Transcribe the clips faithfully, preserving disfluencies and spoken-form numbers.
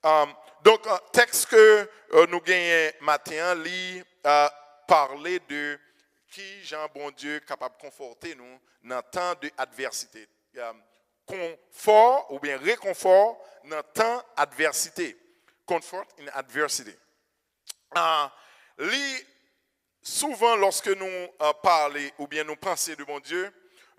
Um, donk, uh, tèks ke uh, nou genyen maten an, li uh, pale de ki jan Bondye kapab konfòte nou nan tan de advèsite. Um, konfò oubyen rekonfò nan tan advèsite. Comfort in adversity. Uh, li souvan, lòske nou uh, pale oubyen nou panse de Bondye,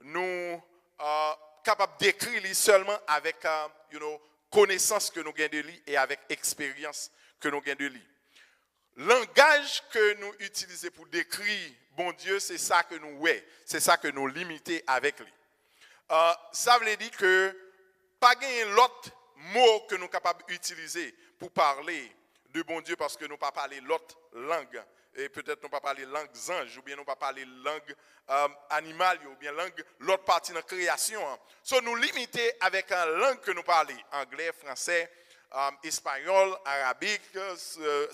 nou uh, kapab dekri li sèlman avèk uh, you know, konesans ke nou gen de li e avèk eksperyans ke nou gen de li. Langaj ke nou itilize pou dekri Bondye, se sa ke nou wè, se sa ke nou limite avèk li. Uh, sa vle di ke pa genyen lòt mo ke nou kapab itilize pou pale de Bondye paske nou pa pale lòt lang. E petèt nou pa pale lang zanj oubyen nou pa pale lang um, animal yo oubyen lang lòt pati nan kreyasyon an. So nou limite avèk an lang ke nou pale, anglè, fransè, um, espayòl, arabik, uh,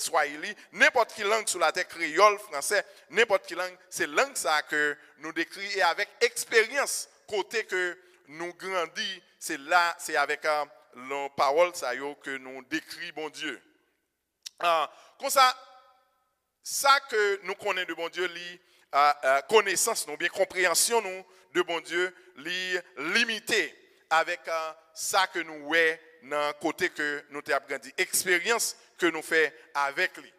swahili, nenpòt ki lang sou latè, kreyòl, fransè, nenpòt ki lang, se lang sa ke nou dekri e avèk eksperyans kote ke nou grandi, se la, se avèk uh, pawòl sa yo ke nou dekri Bondye. Uh, konsa, sa ke nou konnen de Bondye, li uh, uh, konesans nou, oubyen konpreyansyon nou de Bondye, li limite avèk uh, sa ke nou wè nan kote ke nou te ap grandi, eksperyans ke nou fè avèk li.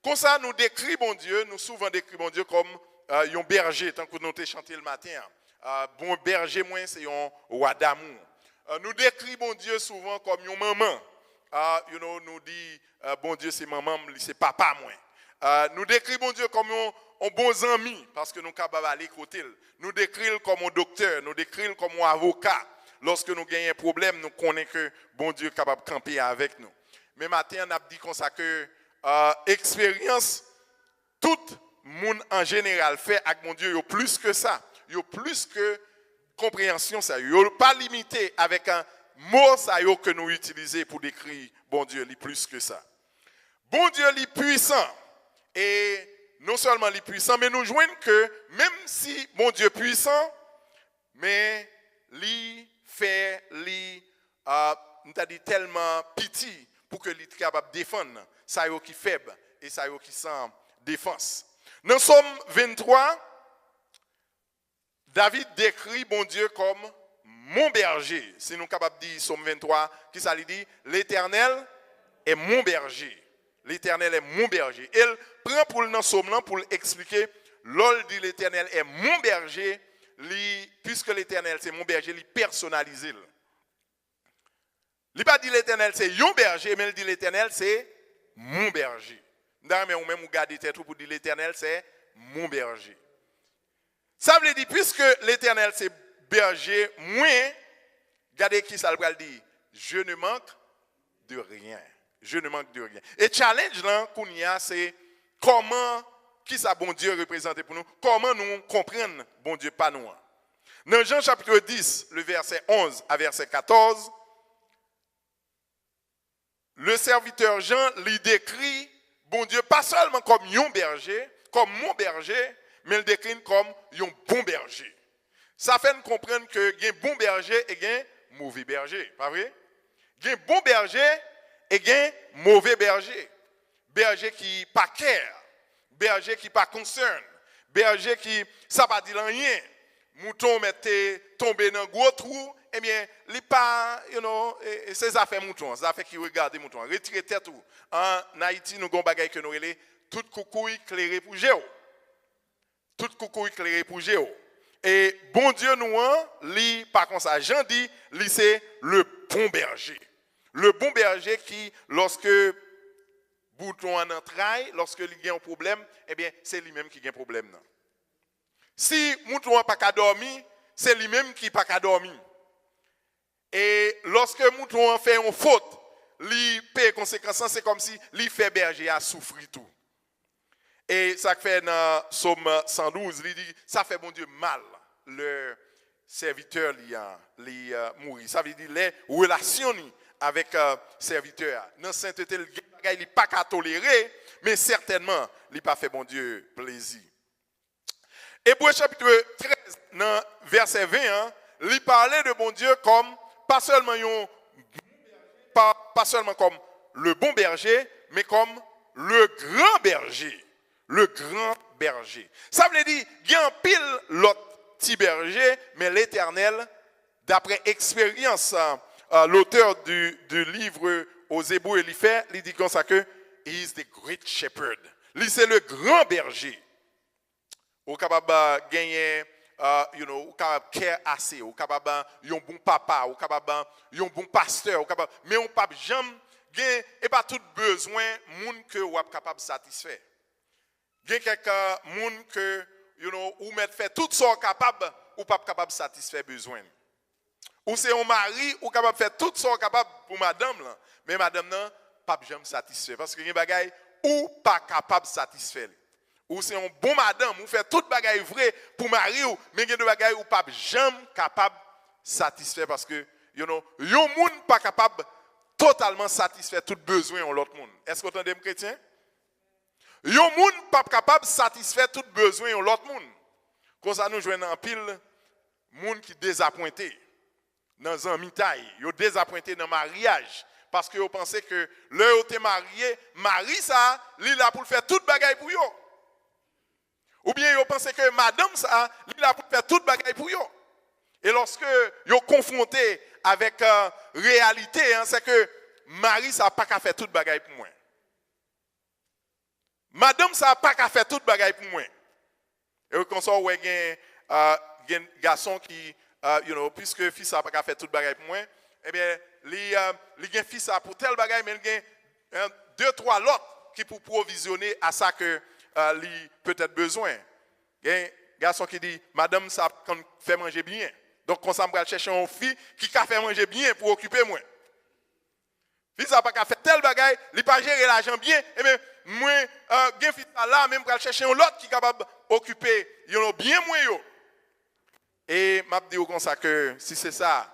Konsa, nou dekri Bondye, nou souvan dekri Bondye kòm uh, yon bèje, tankou nou te chante l maten an. Uh, bon bèje mwen, se yon wa damou. Uh, nou dekri Bondye souvan kòm yon manman. Uh, you know, nou di, uh, Bondye se manman m, li se papa mwen. Uh, nou dekri Bondye kòm yon, yon bon zanmi, paske nou kapab ale kote l. Nou dekri l kòm yon doktè, nou dekri l kòm yon avoka. Lòske nou genyen pwoblèm, nou konnen ke Bondye kapab kanpe avèk nou. Men maten an, n ap di konsa ke uh, eksperyans tout moun an jeneral fè ak Bondye, yo plis ke sa. Yo plis ke konpreyansyon sa yo. Yo pa limite avèk an mo sa yo ke nou itilize pou dekri Bondye, li plis ke sa. Bondye, li pwisan. E non sèlman li pwisan, men nou jwenn ke menm si Bondye pwisan, men li fè li, uh, m ta di, tèlman piti pou ke li te kapab defann sa yo ki fèb e sa yo ki san defans. Nan Sòm venntwa, David dekri Bondye kòm mon bèje. Si nou kapab di Sòm venntwa, ki sa li di? L'Éternel est mon berger. L'Éternel est mon berger. E l pran pou l nan Sòm lan pou l eksplike, lè l di L'Éternel est mon berger, li, puisque l'Éternel c'est mon berger, li pèsonalize l. Li pa di Letènèl se yon bèje, men l di Letènèl se mon bèje. M ta renmen ou menm ou gade tèt ou pou di Letènèl se mon bèje. Sa vle di, puisque Letènèl se bèje mwen, gade ki sa l pral di, je ne manque de rien. Je ne manque de rien. E challenge lan kounye a se kòman, ki sa Bondye reprezante pou nou, kòman nou konprann Bondye pa nou an. Nan Jan chapit dis, le vèsè onz a vèsè katòz, le sèvitè Jan, li dekri Bondye pa sèlman kòm yon bèje, kòm mon bèje, men l dekri l kòm yon bon bèje. Sa fè n konprann ke gen bon bèje e gen move bèje, pa vre? Gen bon bèje e gen move bèje. Bèje ki pa care, bèje ki pa concern, bèje ki sa pa di l anyen. Mouton mèt te tonbe nan gwo twou, ebyen, li pa, you know, e, e se zafè mouton an, zafè ki regade mouton an. Retire tèt ou. An Ayiti, nou gen yon bagay ke nou rele tout koukouy klere pou je w. Tout koukouy klere pou je w. E Bondye nou an, li pa konsa. Jan di, li se le bon bèje. Le bon bèje ki, lòske mouton an nan tray, lòske li gen yon pwoblèm, ebyen, se li menm ki gen pwoblèm nan. Si mouton an pa ka dòmi, se li menm ki pa ka dòmi. E lòske mouton an fè yon fot, li peye konsekans lan, se kòmsi li fè bèje a soufri tou. E sa k fè nan Sòm san douz, li di, sa fè Bondye mal lè sèvitè li an, li uh, mouri. Sa vle di lè relasyon ni avèk uh, sèvitè a. Nan sentete l, gen bagay li pa ka tolere, men sètènman, li pa fè Bondye plezi. Ebre chapit trèz, nan vèsè ven an, li pale de Bondye kòm, pa sèlman yon, pa, pa sèlman kòm le bon berger, men kòm le grand berger. Le grand berger. Sa vle di, gen anpil lòt ti bèje, men Letènèl, daprè eksperyans, euh, euh, l'auteur du, du livre aux Hébreux, li fè, li di konsa ke, he is the great shepherd. Li se le grand berger. Ou kapab, euh, genyen, euh, you know, ou kapab care ase, ou kapab, euh, yon bon papa, ou kapab, euh, yon bon pastè, ou kapab, men ou pap janm gen, e pa tout bezwen moun ke w ap kapab satisfè. Gen kèk, euh, moun ke, you know, ou mèt fè tout sa w kapab, ou pap kapab satisfè bezwen l. Ou se yon mari, ou kapab fè tout sa w kapab pou madanm lan, men madanm nan pap janm satisfè, paske gen bagay ou pa kapab satisfè li. Ou se yon bon madanm, ou fè tout bagay vre pou mari w, men gen de bagay ou pap janm kapab satisfè, paske, you know, yon moun pa kapab totalman satisfè tout bezwen yon lòt moun. Èske w tande m, kretyen? Yon moun pap kapab satisfè tout bezwen yon lòt moun. Konsa nou jwenn anpil moun ki dezapwente nan zanmitay, yo dezapwente nan maryaj, paske yo panse ke lè yo te marye, mari sa, li la pou l fè tout bagay pou yo. Oubyen yo panse ke madanm sa, li la pou l fè tout bagay pou yo. E lòske yo konfwonte avèk, euh, reyalite an, se ke mari sa pa ka fè tout bagay pou mwen. Madanm sa pa ka fè tout bagay pou mwen. E konsa w wè gen, euh, gen gason ki, euh, you know, piske fi sa pa ka fè tout bagay pou mwen, ebyen, li, euh, li gen fi sa pou tèl bagay, men li gen, euh, de, twa lòt ki pou pwovizyone a sa ke, euh, li petèt bezwen. Gen gason ki di, madanm sa konn fè manje byen. Donk, konsa m pral chèche yon fi ki ka fè manje byen pou okipe mwen. Fi sa pa ka fè tèl bagay, li pa jere lajan byen, ebyen, mwen, euh, gen fi sa la, men m pral chèche yon lòt ki kapab okipe yon byen mwen yo. E m ap di w konsa ke si se sa,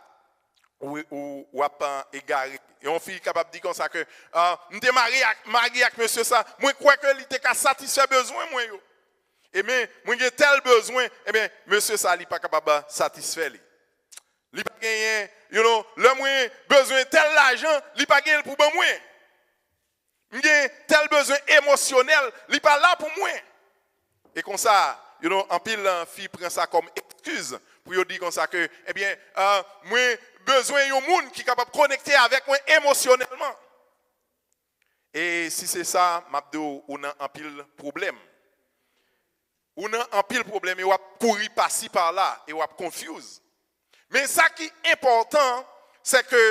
ou, ou, w ap, euh, egare. Yon fi kapab di konsa ke, euh, m te marye ak, marye ak mesye sa, mwen kwè ke li te ka satisfè bezwen mwen yo. E men, mwen gen tèl bezwen, ebyen, mesye sa, li pa kapab satisfè li. Li pa genyen, you know, lè mwen bezwen tèl lajan, li pa genyen l pou ban mwen. M gen tèl bezwen emosyonèl, li pa la pou mwen. E konsa, you know, anpil, euh, fi pran sa kòm eskiz pou yo di konsa ke, ebyen, euh, mwen bezwen yon moun ki kapab konekte avèk mwen emosyonèlman. E si se sa, m ap di w, ou nan anpil pwoblèm. Ou nan anpil pwoblèm e w ap kouri pasi pa la e w ap confuse. Men sa ki enpòtan, se ke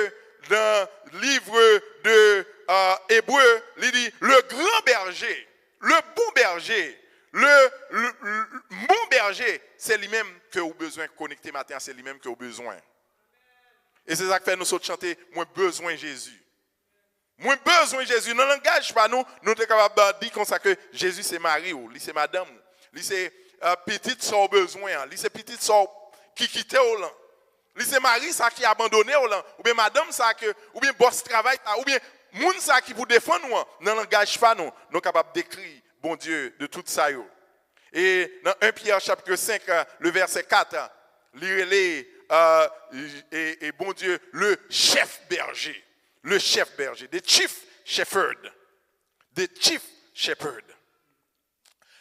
nan livre de, euh, Hébreux, li di, le grand berger, le bon berger, le, le, le bon berger, se li menm ke ou bezwen konekte maten an, se li menm ke ou bezwen. E se sa k fè nou sot chante, mwen bezwen Jezi. Mwen bezwen Jezi. Nan langaj pa nou, nou te kapab, euh, di konsa ke Jezi se mari w, li se madanm ou, li se, euh, pitit sa w bezwen an, li se pitit sa w ki kite w lan, li se mari sa ki abandone w lan, oubyen madanm sa ke, oubyen bòs travay sa, oubyen moun sa ki pou defann ou an. Nan langaj pa nou, nou kapab dekri Bondye de tout sa yo. E nan un Pierre chapitre cinq, euh, le verset quatre, li rele, euh, e, e Bondye le chef berger. Le chef berger. The chief shepherd. The chief shepherd.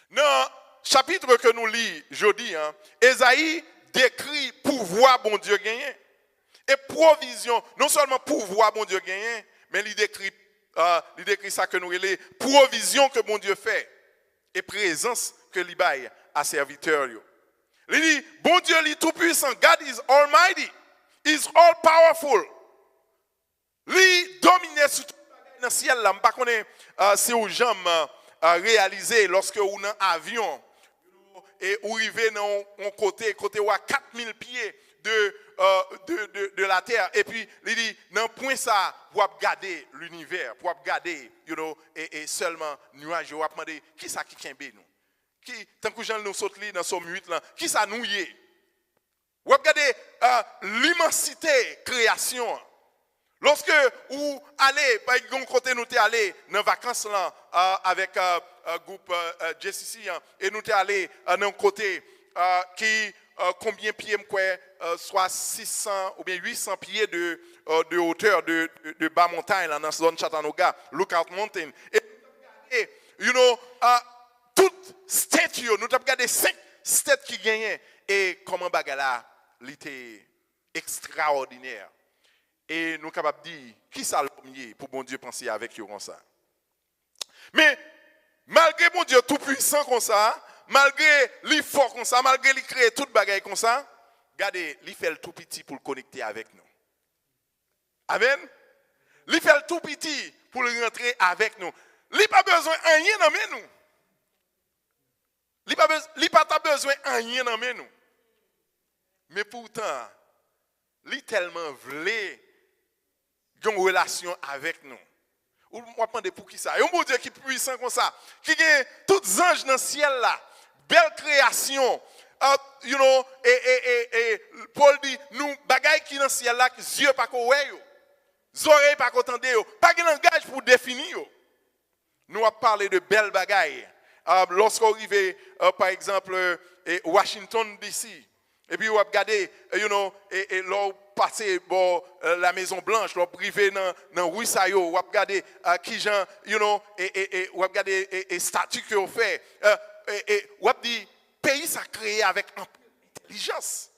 Nan chapit ke nou li jodi a, Ezayi dekri pouvwa Bondye genyen. E pwovizyon, non sèlman pouvwa Bondye genyen, men li dekri, euh, li dekri sa ke nou rele pwovizyon ke Bondye fè e prezans ke li bay a sèvitè yo. Li di, Bondye li tou pwisan, God is almighty, is all powerful. Li domine sou tout bagay nan syèl la. M pa konnen, euh, si ou janm, euh, reyalize lòske ou nan avyon, e ou rive nan yon, yon kote, kote ou a kat mil pye de, euh, de, de, de la tè. Epi, li di, nan pwen sa, w ap gade linivè, w ap gade, you know, e, e sèlman nyaj yo, w ap mande, kisa ki kenbe nou? Ki, tankou jan nou sot li nan Sòm uit lan, kisa nou ye? W ap gade, euh, limansite kreyasyon an. Lòske ou ale, pa egzanp, yon kote nou te ale nan vakans lan, euh, avèk, euh, euh, gwoup, euh, euh, J C C an, e nou te ale, euh, nan yon kote, euh, ki, euh, konbyen pye m kwè, euh, swa sis san oubyen uit san pye de, euh, de hauteur de, de, de ba montay la nan zòn Chattanooga, Lookout Mountain. E, e, you know, euh, tout state yo, nou t ap gade senk state ki genyen e kòman bagay la li te ekstraòdinè. E nou kapab di, kisa lòm ye pou Bondye panse avèk yo konsa? Men, malgre Bondye tou pwisan konsa, malgre li fò konsa, malgre li kreye tout bagay konsa, gade, li fè l tou piti pou l konekte avèk nou. Amèn. Li fè l tou piti pou l rantre avèk nou. Li pa bezwen anyen nan men nou. Li pa bez, li pa ta bezwen anyen nan men nou. Men poutan, li tèlman vle gen yon relasyon avèk nou. Ou w ap mande poukisa. Yon Bondye ki pwisan konsa, ki gen tout zanj nan syèl la, bèl kreyasyon, uh, you know, e, e, e, e, Pòl di, nou, bagay ki nan syèl la, zye pa ko wè yo, zòrèy pa ko tande yo, pa gen langaj pou defini yo. Nou ap pale de bèl bagay. Uh, lòske w rive, uh, pa egzanp, e, Washington D C, epi w ap gade, you know, e, e lè w pase bò, eh, La Maison Blanche, lè w ap rive nan, nan ri sa yo, w ap gade, ah, kijan, you know, e, e, e, w ap gade, e, e stati ke yo fè, eh, e, e w ap di, peyi sa kreye avèk anpil entèlijans.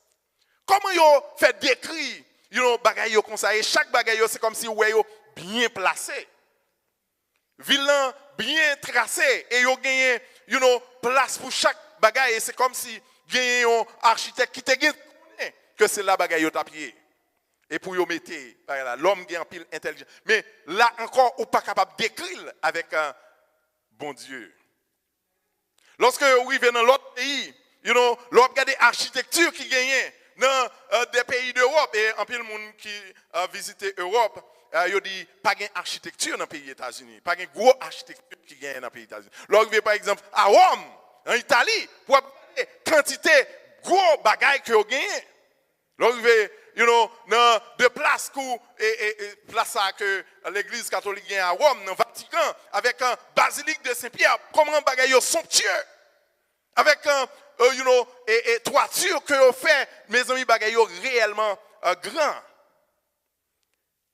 Kòman yo fè dekri, you know, bagay yo konsa? E chak bagay yo, se kòmsi w wè yo byen plase. Vil lan byen trase e yo genyen, you know, plas pou chak bagay. E se kòmsi genyen yon achitèk ki te gen konnen ke se la bagay yo t ap ye. E pou yo mete bagay la. Lòm gen anpil entèlijans. Men la ankò, ou pa kapab dekri l avèk, uh, Bondye. Lòske ou rive nan lòt peyi, you know, lè w ap gade achitekti ki genyen nan, uh, de peyi de Ewòp, e anpil moun ki, uh, vizite Ewòp, uh, yo di pa gen achitekti nan peyi Etazini, pa gen gwo achitekti ki genyen nan peyi Etazini. Lè w rive, pa egzanp, a Wòm, an Itali, pou w ap gade kantite gwo bagay ke yo genyen. Lè w rive, you know, nan de plas kou, e, e, e plas sa ke legliz katolik gen a Wòm, nan Vatikan, avèk, uh, Bazilik de Sen Pyè, kòman bagay yo somptye. Avèk, uh, uh, you know, e, e twati ke yo fè, mezanmi, bagay yo reyèlman, uh, gran.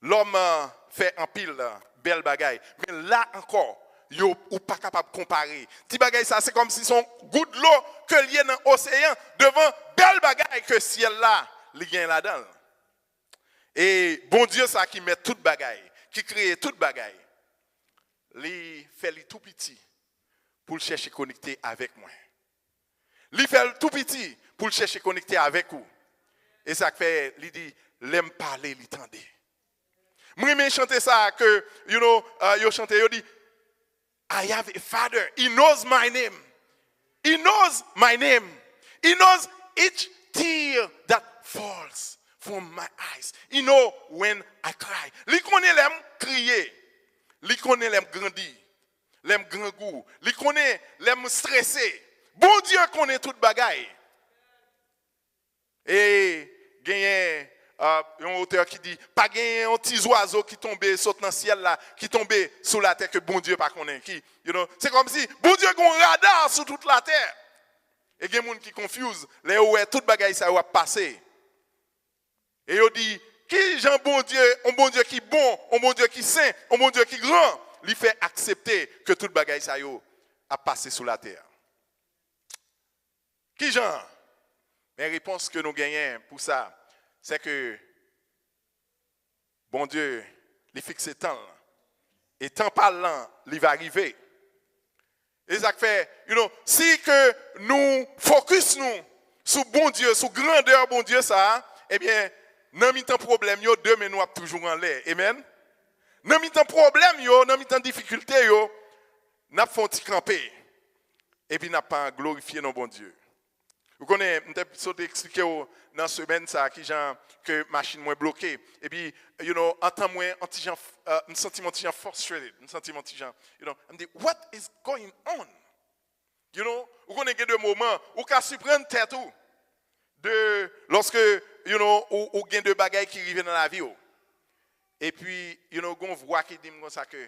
Lòm, uh, fè anpil, uh, bèl bagay. Men la ankò, yo, ou pa kapab konpare. Ti bagay sa, se kòmsi se yon gout dlo ke l ye nan oseyan devan bèl bagay ke syèl la, li gen ladan l. E Bondye sa ki mèt tout bagay, ki kreye tout bagay, li fè li tou piti pou l chèche konekte avèk mwen. Li fè l tou piti pou l chèche konekte avèk ou. E sa k fè li di, lè m pale, li tande. M renmen chante sa ke, you know, uh, yo chante, yo di, I have a father. He knows my name. He knows my name. He knows each tear that falls from my eyes. He know when I cry. Li konnen lè m kriye. Li konnen lè m grandi. Lè m grangou. Li konnen lè m strese. Bondye konnen tout bagay. E genyen, uh, yon otè ki di, pa genyen yon ti zwazo ki tonbe sot nan syèl la, ki tonbe sou latè ke Bondye pa konnen. Ki, you know, se kòmsi Bondye gen yon rada sou tout latè. E gen moun ki confuse lè yo wè tout bagay sa yo ap pase. E yo di, ki jan Bondye, yon Bondye ki bon, yon Bondye ki sen, yon Bondye ki gran, li fè aksepte ke tout bagay sa yo ap pase sou latè? Ki jan? Men repons ke nou genyen pou sa, se ke Bondye, li fikse tan l. E tan pa l lan, li va rive. E sa k fè, you know, si ke nou fokis nou sou Bondye, sou grandè Bondye sa a, ebyen, nan mitan pwoblèm yo, de men nou ap toujou anlè. Amen. Nan mitan pwoblèm yo, nan mitan difikilte yo, n ap fè yon ti kanpe. Epi n ap pa glorifye non Bondye. Ou konnen, m te sot eksplike w nan semèn sa a kijan ke machin mwen bloke. Epi, you know, antan mwen an ti jan, uh, m santi m an ti jan frustrated. M santi m an ti jan, you know, m di, what is going on? You know, ou konnen gen de moman, ou ka siprann tèt ou de, lòske, you know, ou, ou gen de bagay ki rive nan lavi w. Epi, you know, gon vwa ki di m konsa ke,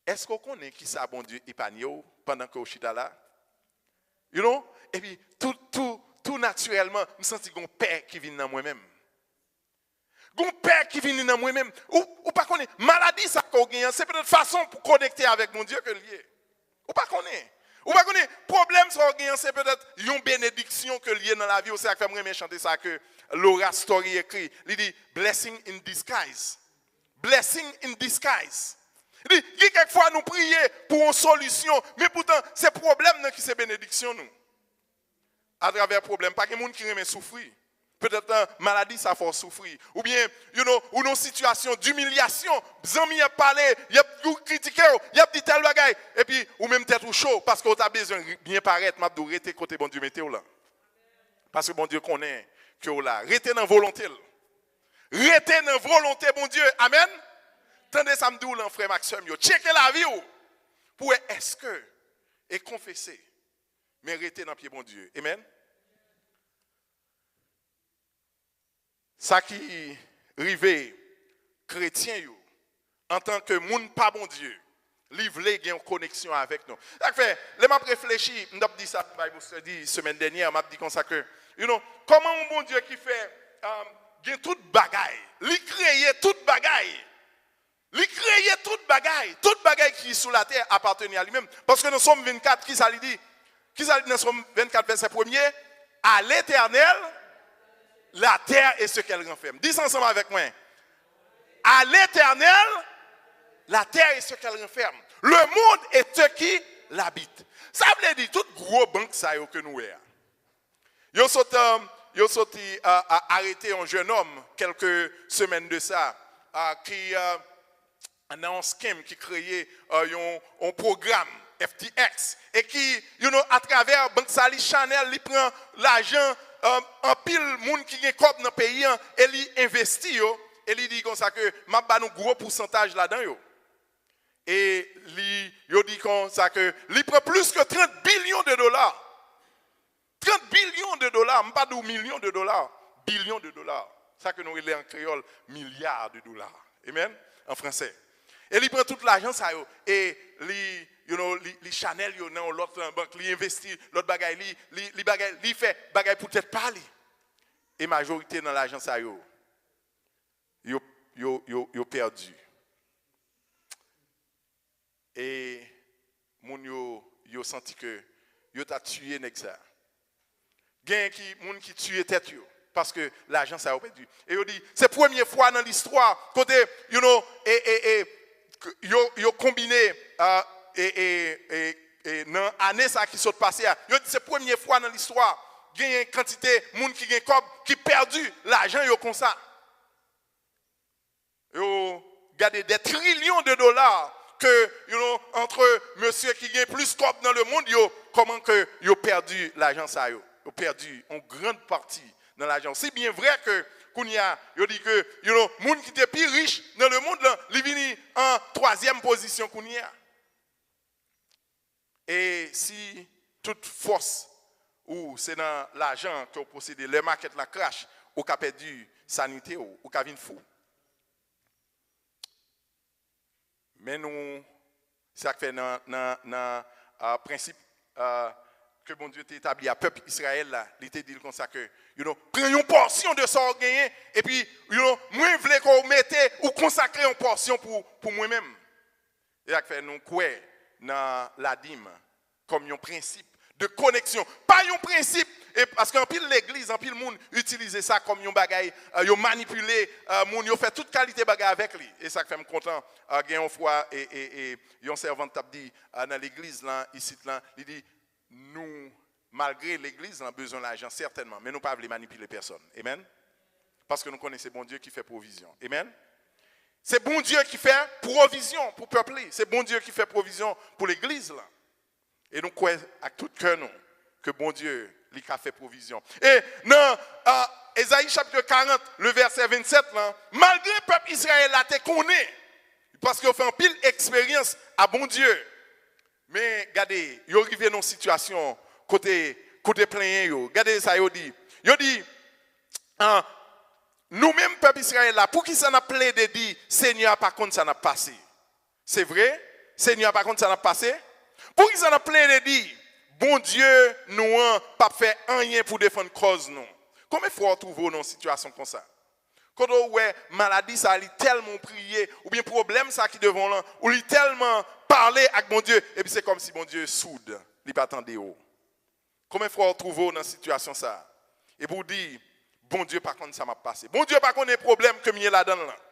èske w konnen kisa Bondye epanye w pandan ke w chita la? You know? Epi, tou, tou, tou natirèlman, m santi gon pè ki vin nan mwen menm. Gon pè ki vini nan mwen menm. Ou, ou pa konnen, maladi sa ke w genyen an, se petèt fason pou konekte avèk Bondye ke l ye. Ou pa konnen. Ou pa konnen, pwoblèm sa w genyen an, se petèt yon benediksyon ke l ye nan lavi w. Se sa k fè m renmen chante sa ke Laura Story ekri. Li di, "Blessing in disguise." Blessing in disguise. Li di, gen kèk fwa nou priye pou yon solisyon, men poutan, se pwoblèm nan ki se benediksyon nou. Atravè pwoblèm, pa gen moun ki renmen soufri. Petèt, uh, maladi sa fè w soufri. Oubyen, you know, ou nan yon sitiyasyon dimilyasyon, zanmi ap pale, y ap, y ap kritike w, y ap di tèl bagay. Epi, ou menm tèt ou cho, paske w ta bezwen ri-, byen parèt, m ap di w, rete kote Bondye mete w lan. Paske Bondye konnen ke w la. Rete nan volonte l. Rete nan volonte Bondye. Amèn. Tande sa m di w lan, frè m ak sè m yo. Tcheke lavi w pou wè èske e konfese. Men rete nan pye Bondye. Amèn. Sa ki rive kretyen yo, antanke moun pa Bondye, li vle gen yon koneksyon avèk nou. Sa k fè, lè m ap reflechi, m t ap di sa pou Bible study semèn dènyè, m ap di konsa ke, you know, kòman yon Bondye ki fè, um, gen tout bagay, li kreye tout bagay, li kreye tout bagay. Tout bagay ki sou latè apateni a li menm. Paske nan Sòm vennkat, ki sa li di? Ki sa li di nan Sòm vennkat, vèsè premye? À l'Éternel, la terre et ce qu'elle renferme. Di sa ansanm avèk mwen. À l'Éternel, la terre et ce qu'elle renferme. Le monde et ceux qui l'habitent. Sa vle di, tout gwo bank sa yo ke nou wè a. Yo sot, euh, yo soti, euh, a-, arete yon jennonm kèlke semèn de sa, euh, ki, euh, nan yon scam, ki kreye, euh, yon, yon pwogram F T X, e ki, you know, atravè bank sa, li chanèl, li pran lajan, euh, anpil moun ki gen kòb nan peyi an, e li envesti yo, e li di konsa ke, "M ap ba nou gwo pousantaj ladan yo." E li, yo di konsa ke li pran plis ke trant bilyon de dola. Trant bilyon de dola, m pa di w milyon de dola, bilyon de dola. Sa ke nou rele an kreyòl, milya de dola. Amen? An fransè. E li pran tout lajan sa yo, e li, you know, li, li chanèl yo nan yon lòt bank, li envesti lòt bagay, li, li, li bagay, li fè bagay pou tèt pa li. E majorite nan lajan sa yo, yo, yo, yo, yo pèdi. E moun yo, yo santi ke yo ta tiye nèg sa. Gen ki, moun ki tiye tèt yo, paske lajan sa yo pèdi. E yo di, se premye fwa nan listwa kote, you know, e, e, e, k-, yo, yo konbine, ah, e, e, e, e nan ane sa ki sot pase a. Yo di, se premye fwa nan listwa genyen kantite moun ki gen kòb ki pèdi lajan yo konsa. Yo gade des trillions de dollars ke, you know, entre mesye ki gen plis kòb nan le mond yo, kòman ke yo pèdi lajan sa yo. Yo pèdi yon gran pati nan lajan. Si byen vrè ke kounye a, yo di ke, you know, moun ki te pi rich nan le mond lan, li vini an twazyèm pozisyon kounye a. E si tout fòs ou se nan lajan ke w posede, lè makèt la crash, ou ka pèdi sanite w, ou ka vin fou. Men nou, sa k fè nan, nan, nan, ah, prensip, ah, ke Bondye te etabli a pèp Izrayèl la, li te di l konsa ke, you know, pran yon pòsyon de sa w genyen, epi, you know, mwen vle ke w mete, ou konsakre yon pòsyon pou, pou mwen menm. E sa k fè nou kwè nan ladim kòm yon prensip de koneksyon. Pa yon prensip, e paske anpil legliz, anpil moun itilize sa kòm yon bagay, eh, yo manipile, eh, moun, yo fè tout kalite bagay avèk li. E sa k fè m kontan, eh, gen yon fwa, e, e, e yon sèvant t ap di, eh, nan legliz lan, isit lan, li di, nou, malgre legliz lan bezwen lajan, sètènman, men nou pa vle manipile pèsonn. Amen? Paske nou konnen se Bondye ki fè pwovizyon. Amen? Se Bondye ki fè pwovizyon pou pèp li. Se Bondye ki fè pwovizyon pou legliz lan. E nou kwè ak tout kè nou ke Bondye, li ka fè pwovizyon. E nan, ah, Ezayi chapit karant, le vèsè vennsèt lan, malgre pèp Izrayèl la te konnen, paske yo fè anpil eksperyans a Bondye, men gade, yo rive nan yon sitiyasyon kote, kote plenyen yo. Gade sa yo di. Yo di, ah, nou menm pèp Izrayèl la, poukisa n ap plede di, Senyè a pa konn sa n ap pase? Se vre, Senyè a pa konn sa n ap pase. Poukisa n ap plede di, Bondye nou an p ap fè anyen pou defann kòz nou. Konbyen fwa w twouve w nan yon sitiyasyon konsa? Kote w wè maladi sa a, li tèlman w priye, oubyen pwoblèm sa ki devan w lan, ou li tèlman pale ak Bondye, epi se kòmsi Bondye soud, li pa tande w. Konbyen fwa w twouve w nan sitiyasyon sa a? Epi w di, Bondye pa konn sa m ap pase. Bondye pa konnen pwoblèm ke m ye ladan l lan.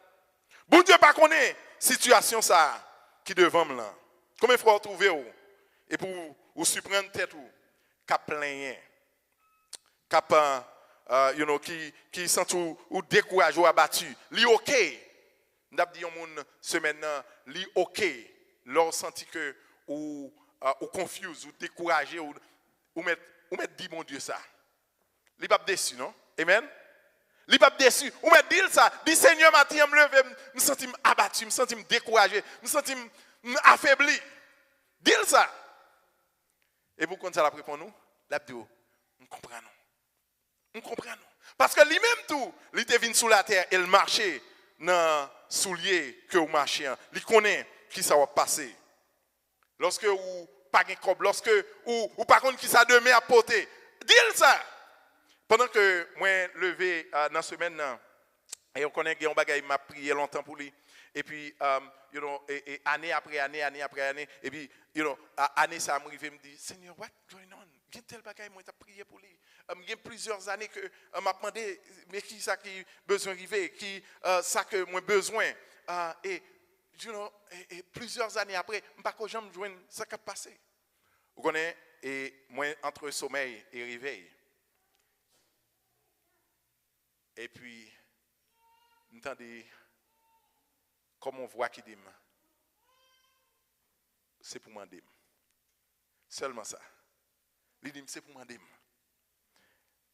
Bondye pa konnen sitiyasyon sa a ki devan m lan. Konbyen fwa w twouve w? Epi w, ou siprann tèt ou k ap plenyen, k ap, uh, uh, you know, ki, ki santi w, ou dekouraje, w abati. Li oke. M t ap di yon moun semèn nan, li oke. Lè w santi ke ou, uh, ou confuse, ou dekouraje, ou, ou mèt, ou mèt di Bondye sa. Li p ap desi, non? Amen? Li p ap desi. Ou mèt di l sa. Di, Senyè, maten an, m leve, m, m santi m abati, m santi m dekouraje, m santi m, m afebli. Di l sa. Epi w konn sa l ap reponn ou? L ap di w, m konprann ou. M konprann ou. Paske li menm tou, li te vin sou latè e l mache nan soulye ke w mache an. Li konnen ki sa w ap pase. Lòske ou pa gen kòb, lòske ou, ou pa konn ki sa demen ap pote, di l sa. Pandan ke mwen leve, uh, nan semèn nan, e w konnen gen yon bagay m ap priye lontan pou li. Epi, um, you know, e, e ane apre ane, ane apre ane, epi, you know, a, ane sa a m rive, m di, Senyè, what going on? Gen tèl bagay mwen t ap priye pou li. Um, gen plizyè ane ke, um, m ap mande, men ki sa ki bezwen rive, ki, uh, sa ke mwen bezwen. Uh, e, you know, e, e plizyè ane apre, m pa ko janm jwenn sa k ap pase. Ou konnen, e mwen antre somèy e revèy. Epi, m tande kòm yon vwa ki di m, se pou mande m. Sèlman sa. Li di m, se pou mande m.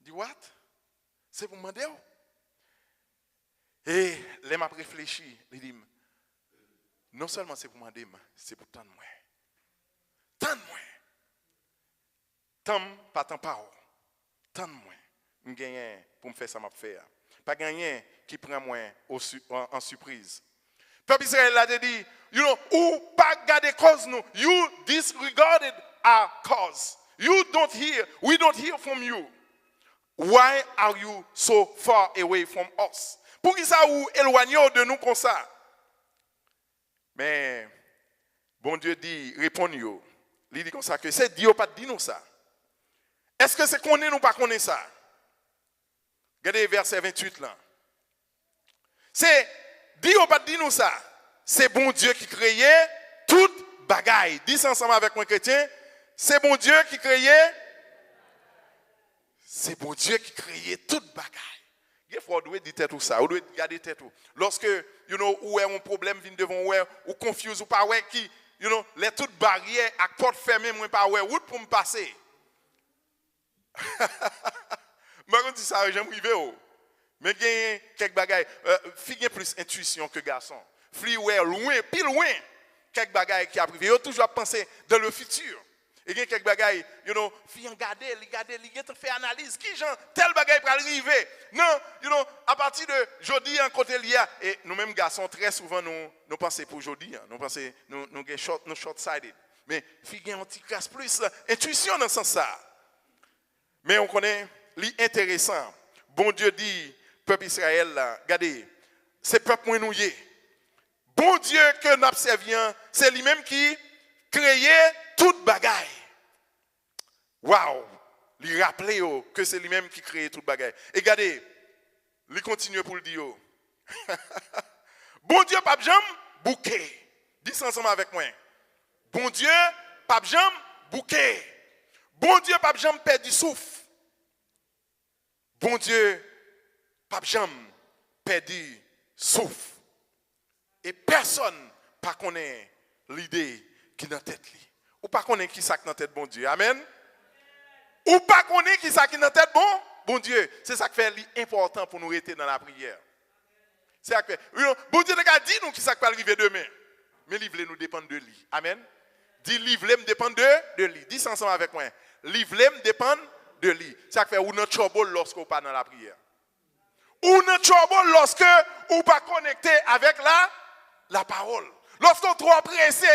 Di, what? Se pou mande w? E lè m ap reflechi, li di m, non sèlman se pou mande m, se pou tann mwen. Tann mwen. Tan m pa tan pa w. Tann mwen. M genyen pou m fè sa m ap fè a. Pa gen anyen ki pran mwen o si-, an, an sipriz. Pèp Izrayèl la te di, you know, ou pa gade kòz nou. You disregarded our cause. You don't hear, we don't hear from you. Why are you so far away from us? Poukisa ou elwanye w de nou konsa? Men, Bondye di, reponn yo. Li di konsa ke se di yo pa t di nou sa. Èske se konnen nou pa konnen sa? Gade vèsè venntuit lan. Se di yo pa t di nou sa. Se Bondye ki kreye tout bagay. Di sa ansanm avèk mwen, kretyen. Se Bondye ki kreye. Se Bondye ki kreye tout bagay. Gen fwa w dwe di tèt ou sa. Ou dwe gade tèt ou. Lòske, you know, ou wè yon pwoblèm vin devan w, ou wè, ou confuse, ou pa wè ki, you know, lè tout baryè ak pòt fèmen, mwen pa wè wout pou m pase. M pa konn si sa janm rive w. Men genyen kèk bagay, euh, fi gen plis entwisyon ke gason. Fi wè lwen, pi lwen, kèk bagay ki ap rive. Yo toujou ap panse dans le futur. E gen kèk bagay, you know, fi an gade, li gade, li gentan fè analiz. Ki jan tèl bagay pral rive? Non, you know, apati de jodi an kote l ye a, e nou menm gason, trè souvan nou, nou panse pou jodi an. Nou panse, nou, nou gen short, nou short sighted. Men fi gen yon ti kras plis entwisyon nan sans sa. Men ou konnen, li enteresan. Bondye di pèp Izrayèl la, gade, se pèp mwen nou ye. Bondye ke n ap sèvi an, se li menm ki kreye tout bagay. Waw! Li raple yo ke se li menm ki kreye tout bagay. E gade, li kontinye pou l di yo, Bondye p ap janm bouke. Di sa ansanm avèk mwen. Bondye p ap janm bouke. Bondye p ap janm pèdi souf. Bondye p ap janm pèdi souf. E pèsonn pa konnen lide ki nan tèt li. Ou pa konnen ki sa k nan tèt Bondye. Amèn. Ou pa konnen ki sa ki nan tèt bon, Bondye. Se sa k fè li enpòtan pou nou rete nan lapriyè. Se sa k fè, you know, Bondye te ka di nou ki sa k pral rive demen. Men li vle nou depann de li. Amèn. Di, li vle m depann de, de li. Di sa ansanm avèk mwen. Li vle m depann de li. Sa k fè ou nan trouble lòske w pa nan lapriyè. Ou nan trouble lòske ou pa konekte avèk la, lapawòl. Lòske w twò prese,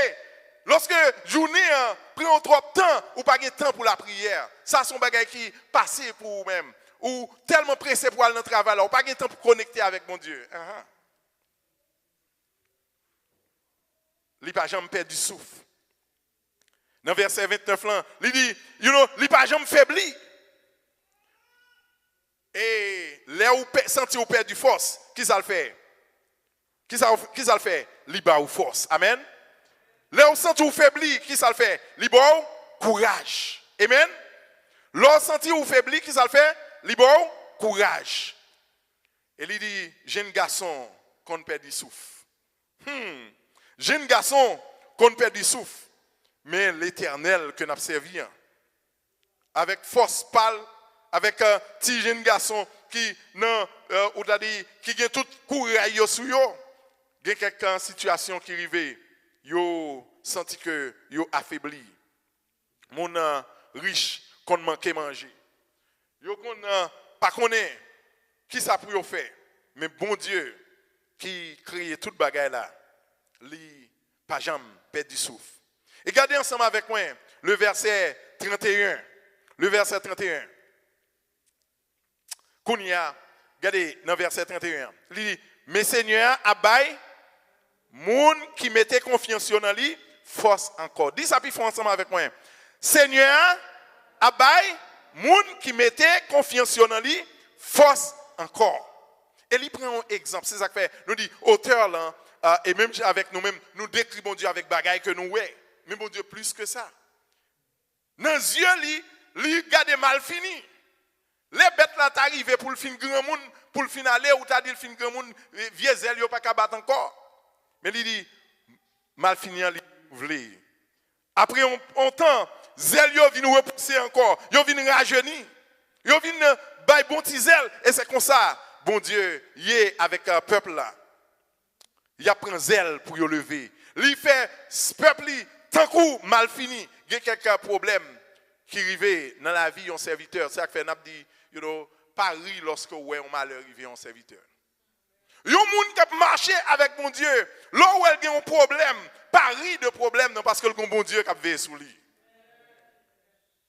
Lòske jounen an pran w twòp tan, ou pa gen tan pou lapriyè. Sa se yon bagay ki pase pou ou menm. Ou tèlman prese pou al nan travay la, ou pa gen tan pou konekte avèk Bondye. Ahan. Li pa janm pèdi souf. Nan vèsè vennèf lan, li di, you know, li pa janm febli. E lè ou pè- santi ou pèdi fòs, ki sa l fè? Ki sa, ki sa l fè? Li ba ou fòs. Amèn. Lè ou santi ou febli, ki sa l fè? Li ba ou kouraj. Amèn. Lè ou santi ou febli, ki sa l fè? Li ba ou kouraj. E li di, jenn gason konn pèdi souf. Hmm. Jenn gason konn pèdi souf. Men Letènèl ke n ap sèvi an, avèk fòs pa l, avèk, euh, ti jenn gason ki nan, euh, ou ta di, ki gen tout kouray yo sou yo. Gen kèk, euh, sitiyasyon ki rive, yo santi ke yo afebli. Moun, euh, rich konn manke manje. Yo konn, euh, pa konnen ki sa pou yo fè. Men Bondye ki kreye tout bagay la, li pa janm pèdi souf. E gade ansanm avèk mwen le vèsè trannteyen. Le vèsè trannteyen. Kounye a, gade nan vèsè trannteyen an. Li di, men Senyè a ap bay moun ki mete konfyans yo nan li fòs ankò. Di sa pi fò ansanm avèk mwen. Senyè a ap bay moun ki mete konfyans yo nan li fòs ankò. E li pran yon egzanp. Se sa k fè nou di otè lan, euh, e menm jan avèk nou menm, nou dekri Bondye avèk bagay ke nou wè. Men Bondye plis ke sa. Nan zye li, li gade malfini. Lè bèt la ta rive pou l fin granmoun, pou l fin ale, ou ta di l fin granmoun, vye zèl yo pa ka bat ankò. Men li di, malfini an li vle. Apre yon, yon tan, zèl yo vin repouse ankò, yo vin rajeni, yo vin, euh, bay bon ti zèl, e se konsa Bondye ye avèk, euh, pèp la. Y ap pran zèl pou yo leve. Li fè s- pèp li tankou malfini. Gen kèk pwoblèm ki rive nan lavi yon sèvitè. Se sa k fè n ap di, you know, pa ri lòske w wè yon malè rive yon sèvitè. Yon moun k ap mache avèk Bondye, lè w wè l gen yon pwoblèm, pa ri de pwoblèm nan, paske l gen yon Bondye k ap veye sou li.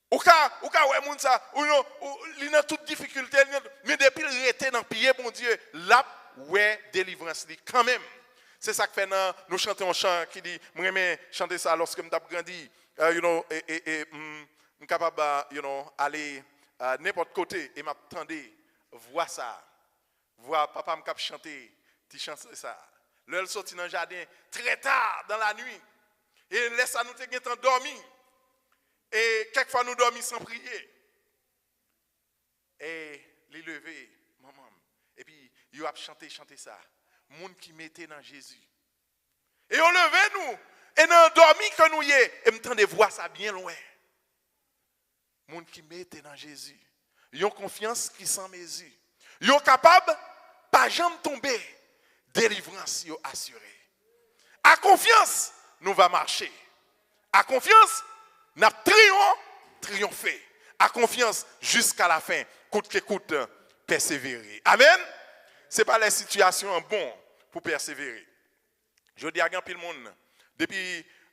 Ou ka, ou ka wè moun sa, ou non, ou, li nan tout difikilte, li nan, men depi l rete nan pye Bondye, l ap wè delivrans li kanmenm. Se sa k fè nan, nou chante yon chan ki di, mwen renmen chante sa lòske m t ap grandi, euh, you know, e, e, e, m, m kapab, euh, you know, ale, euh, nenpòt kote e m ap tande vwa sa. Vwa papa m k ap chante ti chante sa. Lè l soti nan jaden, très tard dans la nuit. E lè sa nou te gentan dòmi. E kèk fwa nou dòmi san priye. E li leve, manman m. Epi yo ap chante chante sa. Moun ki mete nan Jezi. E yo leve nou. E nan dòmi ke nou ye, e m tande vwa sa byen lwen. Moun ki mete nan Jezi yon konfyans ki san mezi, yo kapab pa janm tonbe, delivrans yo asire. A konfyans, nou va mache. A konfyans, n ap triyon, triyonfe. A konfyans, jiska lafen, kout ke kout, pèsevere. Amèn. Se pa lè sitiyasyon an bon pou pèsevere. Jodi a gen anpil moun, depi,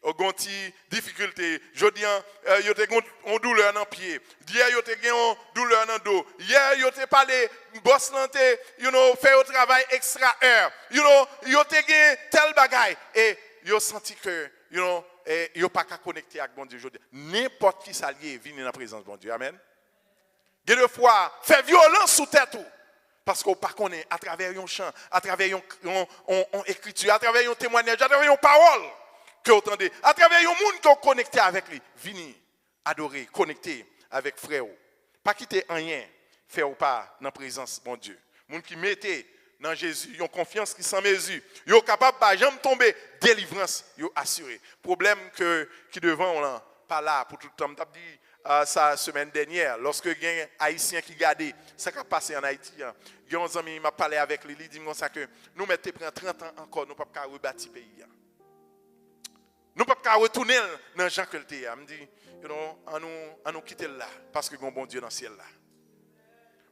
euh, gen yon ti difikilte, jodi a, euh, yo te gen yon doulè nan pye. Yè yo te gen yon doulè nan do. Yè yo te pale, bòs lan te, you know, fè yo travay ekstra è. You know, yo te gen tèl bagay. E yo santi ke, you know, e yo pa ka konekte ak Bondye jodi a. Nenpòt ki sa l ye, vini nan prezans Bondye. Amèn. Gen de fwa, fè vyolans sou tèt ou. Paske w pa konnen, atravè yon chan, atravè yon, yon, yon, yon ekriti, atravè yon temwayaj, atravè yon pawòl ke w tande, atravè yon moun ke w konekte avèk li, vini adore, konekte avèk frè w. Pa kite anyen fè w pa nan prezans Bondye. Moun ki mete nan Jezi yon konfyans ki san mezi, yo kapab pa janm tonbe, delivrans yo asire. Pwoblèm ke, ki devan w lan pa la pou tout tan. M t ap di, ah, sa semèn dènyè, lòske gen Ayisyen ki gade sa k ap pase ann Ayiti an. Gen yon zanmi m ap pale avèk li, li di m konsa ke nou mèt te pran trant an ankò, nou p ap ka rebati peyi a. Nou p ap ka retounen l nan jan ke l te ye a. M di, you know, an nou, an nou kite l la, paske gen yon Bondye nan syèl la.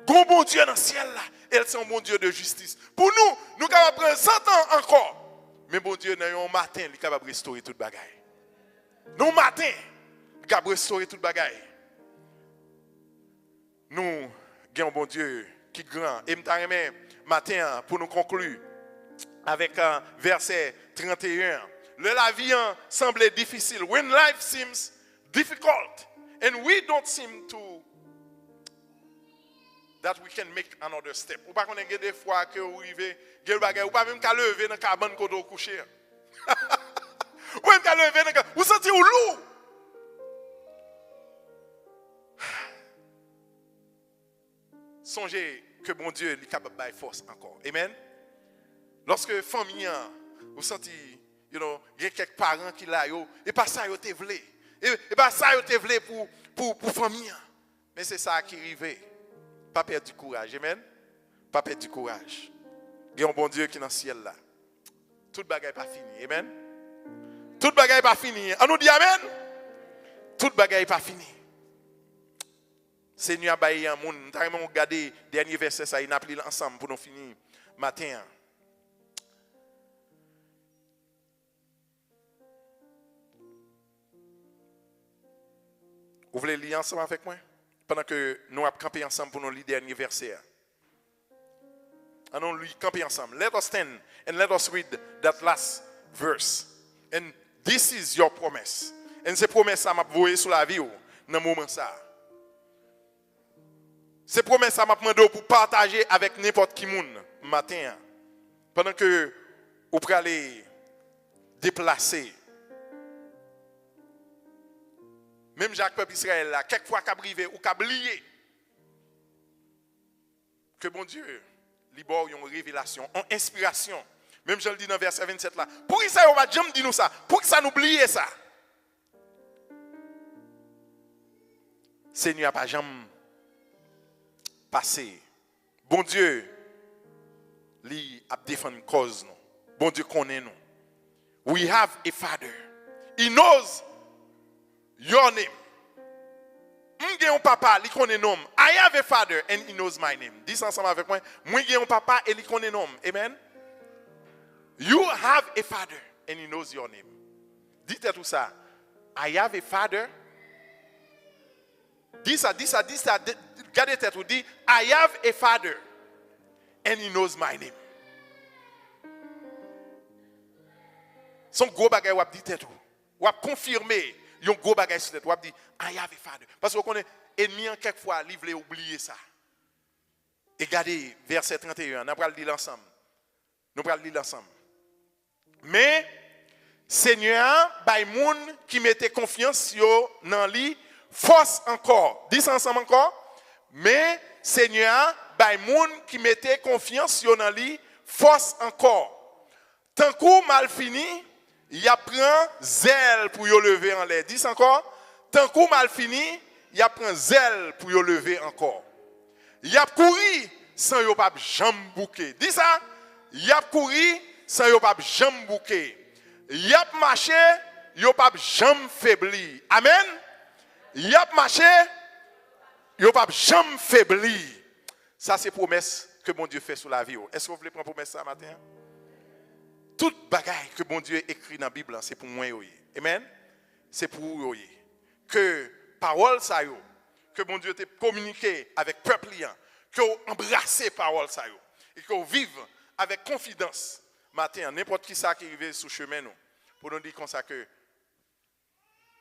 Gen yon Bondye nan syèl la, e l se yon Bondye de jistis. Pou nou, nou kapab pran san tan ankò, men Bondye nan yon maten, li kapab restore tout bagay. Nan yon maten, li kab restore tout bagay. Nou gen yon Bondye ki gran. E m ta renmen maten an pou nou konkli avèk uh, vèsè trannteyen an. Lè lavi an sanble difisil, when life seems difficult and we don't seem to that we can make another step. Ou pa konnen gen de fwa ke ou rive, gen bagay, ou pa menm ka leve nan kabann kote ou kouche an. Ou menm ka leve nan kabann, ou santi ou lou. Sonje ke Bondye li kapab bay fòs ankò. Amen. Lòske fanmi an, ou santi, you know, gen kèk paran ki la yo, e pa sa yo te vle. E, e pa sa yo te vle pou, pou, pou fanmi an. Men se sa ki rive. Pa pèdi kouraj. Amen. Pa pèdi kouraj. Gen yon Bondye ki nan syèl la. Tout bagay pa fini. Amen. Tout bagay pa fini. An nou di amen. Tout bagay pa fini. Senyè a bay yon moun. M ta renmen w gade dènye vèsè sa, e n ap li l ansanm pou nou fini maten an. Ou vle li ansanm avèk mwen? Pandan ke nou ap kanpe ansanm pou nou li dènye vèsè a. An nou li kanpe ansanm. Let us stand and let us read that last verse. And this is your promise. And se pwomès sa m ap voye sou lavi w nan moman sa a. Se pwomès sa m ap mande w pou pataje avèk nenpòt ki moun maten an. Pandan ke ou prale deplase. Menm jan ak pèp Izrayèl la, kèk fwa k ap rive, ou ka bliye ke Bondye, li ba w yon revelasyon, yon enspirasyon. Menm jan l di nan vèsè vennsèt la, poukisa yo pa t janm di nou sa? Poukisa nou bliye sa? Senyè a pa janm pase. Bondye, li ap defann kòz nou. Bondye konnen nou. We have a father. He knows your name. M gen yon papa, li konnen non m. I have a father and he knows my name. Di sa ansanm avèk mwen. Mwen gen yon papa e li konnen non m. Amen. You have a father and he knows your name. Di tèt ou sa. I have a father. Di sa, di sa, di sa. De, gade tèt ou, di, I have a father and he knows my name. Se yon gwo bagay w ap di tèt ou. W ap konfime yon gwo bagay sou tèt ou. W ap di, I have a father. Paske w konnen, enmi an kèk fwa, li vle ou bliye sa. E gade vèsè trannteyen an, n a pral li l ansanm. Nou pral li l ansanm. Men, Senyè a bay moun ki mete konfyans yo nan li fòs ankò. Di sa ansanm ankò. Men, Senyè a bay moun ki mete konfyans yo nan li fòs ankò. Tankou malfini, y ap pran zèl pou yo leve anlè. Di sa ankò. Tankou malfini, y ap pran zèl pou yo leve ankò. Y ap kouri san yo p ap janm bouke. Di sa, y ap kouri san yo p ap janm bouke. Y ap mache, yo p ap janm febli. Amèn. Y ap mache, yo p ap janm febli. Sa se pwomès ke Bondye fè sou lavi w. Èske w vle pran pwomès sa maten an? Tout bagay ke Bondye ekri nan Bib lan, se pou mwen yo ye. Amèn. Se pou ou yo ye. Ke pawòl sa yo, ke Bondye te kominike avèk pèp li an, ke w anbrase pawòl sa yo, e ke w viv avèk konfidans maten an, nenpòt ki sa ki rive sou chemen nou, pou nou di konsa ke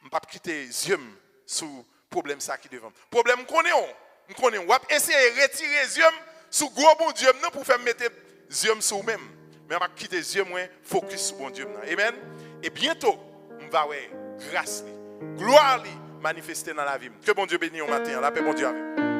m p ap kite zye m sou pwoblèm sa ki devan m. Pwoblèm m konnen w, m konnen w ap eseye retire zye m sou gwo Bondye m nan pou fè m mete zye m sou ou menm. Men m ap kite zye mwen fokis sou Bondye m nan. Amèn. E byento, m va wè gras li, glwa li manifeste nan lavi m. Ke Bondye beni w maten an. Lapè Bondye avè w.